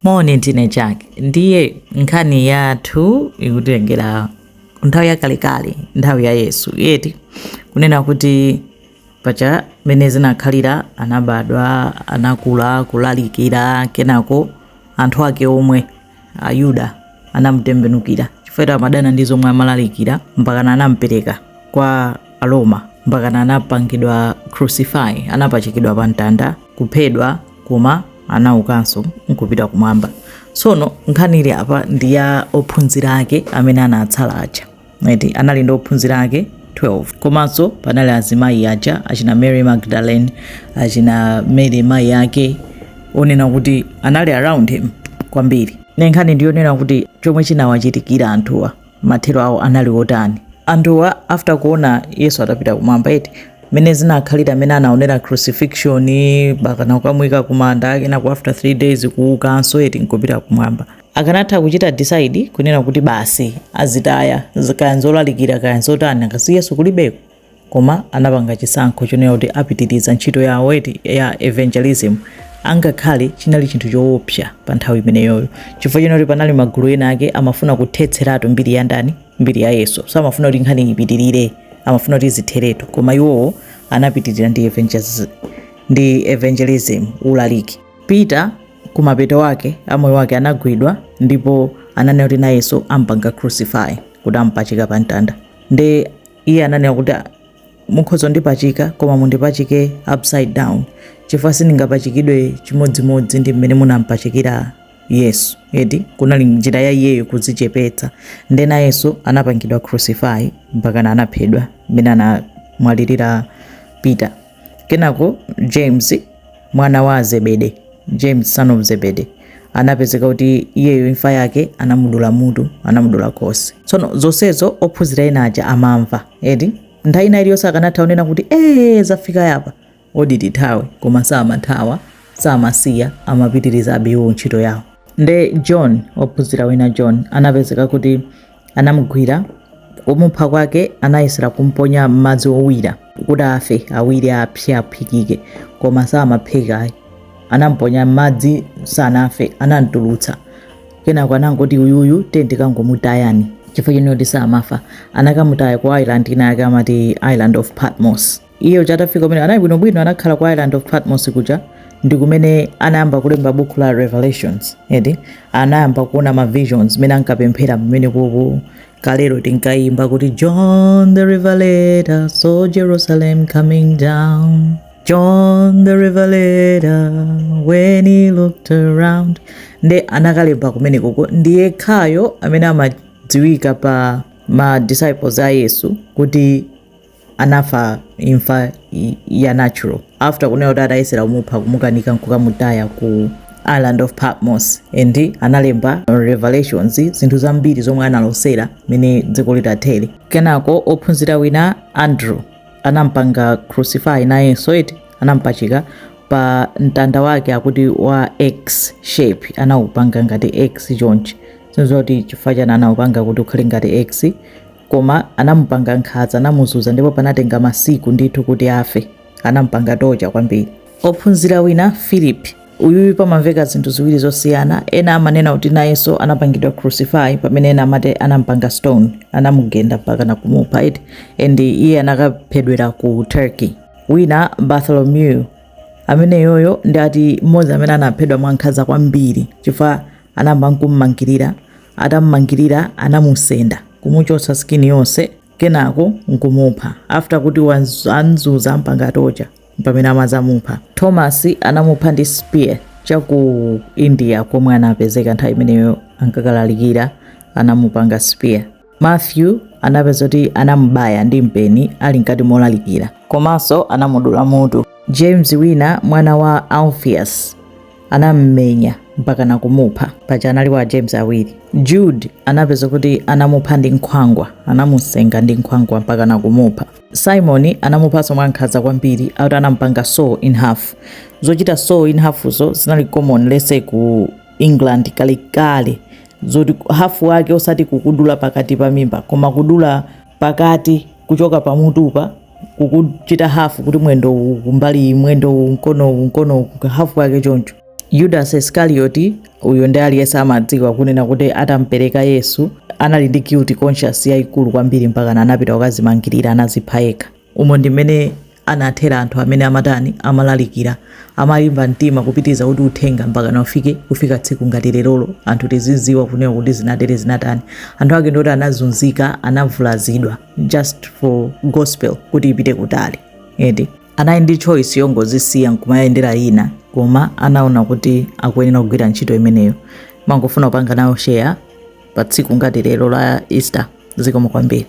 Moni, ndine Jack. Ndiye nkhani yathu ikutengera nthawi yakalekale, nthawi ya Yesu eti, kunena kuti pacha mene zinakhalira, anabadwa, anakula, kulalikira, kenako anthu ake omwe Ayuda anamutembenukira chifukwa amadana ndi zomwe amalalikira, mpakana anampereka kwa Aroma, mpakana anapangidwa crucify, anapachikidwa pa mtanda, kuphedwa, koma anaukanso nkupita kumwamba. Tsono nkhani ili apa ndi ya ophunzira ake amene anatsala aja eti. Anali ndi ophunzira ake 12, komanso panali azimayi aja, achina Mary Magdalene, achina Mary mayi ake, onena kuti anali around him kwambiri. Nkhani ndiyonena kuti chomwe chinawachitikira anthuwa, mathero awo anali otani anthuwa after kuona Yesu atapita kumwamba eti, mene zinakhalira, mene anaonera crucifixion, bakana kukamuyika kumanda, kenako after 3 days kuukanso eti, nkupita kumwamba. Akanatha kuchita decide kunena kuti basi, azitaya, kaya nzolalikira, kaya nzotani, akasi Yesu kulibeko. Koma anapanga chisankho chonena kuti apitiriza ntchito yawo eti ya evangelism, angakhale chinali chinthu choopsa pa nthawi imeneyoyo, chifukwa chinoti panali magulu ena ake amafuna kuthetseratu mbiri ya ndani? Mbiri ya Yesu. So amafuna kuti nkhani ipitirire, amafuna kuti zitheretu, koma iwowo anapitirira ndi evangelism, ulaliki. Peter kumapeto wake amoyo wake anagwidwa, ndipo ananena kuti nayenso ampanga crucify, kuti ampachika pa mtanda. Ndi iye ananena kuti, "Mukhoza ndipachika, koma mundipachike upside down, chifukwa sindingapachikidwe chimodzimodzi ndi mmene munampachikira Yesu," eti. Kunali njira ya iyeyo kudzichepetsa. Nde nayenso anapangidwa crucify mpakana anaphedwa, mmene anamwalirira Peter. Kenako James mwana wa Zebede, James son of Zebede, anapezeka kuti iyeyo imfa yake anamudula mutu, anamudula khosi. Tsono zonsezo ophunzira ena aja amamva eti. Nthawi ina iliyonse akanatha kunena kuti, "Ee, zafika yapa, odi tithawe," koma samathawa, samasiya, amapitirizabe iwo ntchito yawo. Nde John, ophunzira wina John, anapezeka kuti anamugwira. Kumupha kwake anayesera kumponya m'madzi owira kuti afe, awire, apse, aphikike, koma samapheka ayi. Anamponya m'madzi, sanafe. Anamtulutsa, kenako anangoti, "Uyuyu tendikangomutayani," chifukwa chene kuti samafa. Anakamutaya ku island ina yake amati Island of Patmos. Iye uja atafika kumene anali bwinobwino, anakhala ku Island of Patmos kuja, ndi kumene anayamba kulemba buku la Revelations eti. Anayamba kuona ma visions mene ankapemphera pamene kuku. Kalero tinkayimba kuti, "John the Revelator saw Jerusalem coming down. John the Revelator, when he looked around." Nde anakalemba kumene koko. Ndiye khayo amene amadziwika pa ma disciples a Yesu kuti anafa imfa ya natural, after kunena kuti atayesera kumupha, kumukanika, nkukamutaya ku Island of Patmos. And analemba Revelations, zinthu zambiri zomwe analosera mene dziko litathere. Kenako ophunzira wina Andrew anampanga crucify nayenso eti, anampachika pa mtanda wake akuti wa X shape, anawupanga ngati X chonchi. Sinzoti chifukwa chani anawupanga kuti ukhale ngati X, koma anamupanga nkhanza, anamuzuza, ndipo panatenga masiku ndithu kuti afe. Anampanga torture kwambiri. Ophunzira wina Philip, uyuyu pamamveka zinthu ziwiri zosiyana. Ena amanena kuti nayenso anapangidwa crucify, pamene ena amati anampanga stone, anamugenda mpaka nakumupha eti, and iye anakaphedwera ku Turkey. Wina Bartholomew, amene yoyo ndi ati mmodzi amene anaphedwa mwankhanza kwambiri, chifukwa anayamba nkummangirira, atammangirira anamusenda, kumuchotsa skin yonse, kenako nkumupha after kuti anzuza, ampanga torture, pamene amazamupha. Thomas anamupha ndi spear chaku India komwe anapezeka nthawi imeneyo ankakalalikira, anamupanga spear. Matthew anapeza kuti anamubaya ndi mpeni ali mkati molalikira, komanso anamudula mutu. James wina mwana wa Alphaeus anammenya mpaka nakumupha. Paja anali wa James awiri. Jude anapeza kuti anamupha ndi nkhwangwa, anamusenga ndi nkhwangwa mpaka nakumupha. Simon anamuphanso mwankhanza kwambiri, akuti anampanga saw in half. Zochita saw in half zo zinali common lese ku England kalekale, zoti half wake, osati kukudula pakati pa mimba, koma kudula pakati kuchoka pamutupa, kukuchita half, kuti mwendo uwu kumbali, mwendo uwu, mkono uwu, mkono uwu, half wake choncho. Judas Iskarioti uyu ndi aliyense amadziwa kunena kuti atampereka Yesu anali ndi guilty conscience yayikulu kwambiri mpaka anapita kukazimangirira, anazipha yekha. Umo ndi mmene anathera anthu amene amatani, amalalikira, amalimba mtima kupitiriza kuti uthenga mpaka ufike kufika tsiku ngati lerolo, anthu tiziziwa kunena kuti zinatere zinatani. Anthu ake ndoti anazunzika, anavulazidwa just for gospel kuti ipite kutali eti. Anali ndi choice yongozisiya nkumayendera ina, koma anaona kuti akuyenera kugwira ntchito imeneyo. Mangofuna kupanga nawo share pa tsiku ngati lero la Easter. Zikomo kwambiri.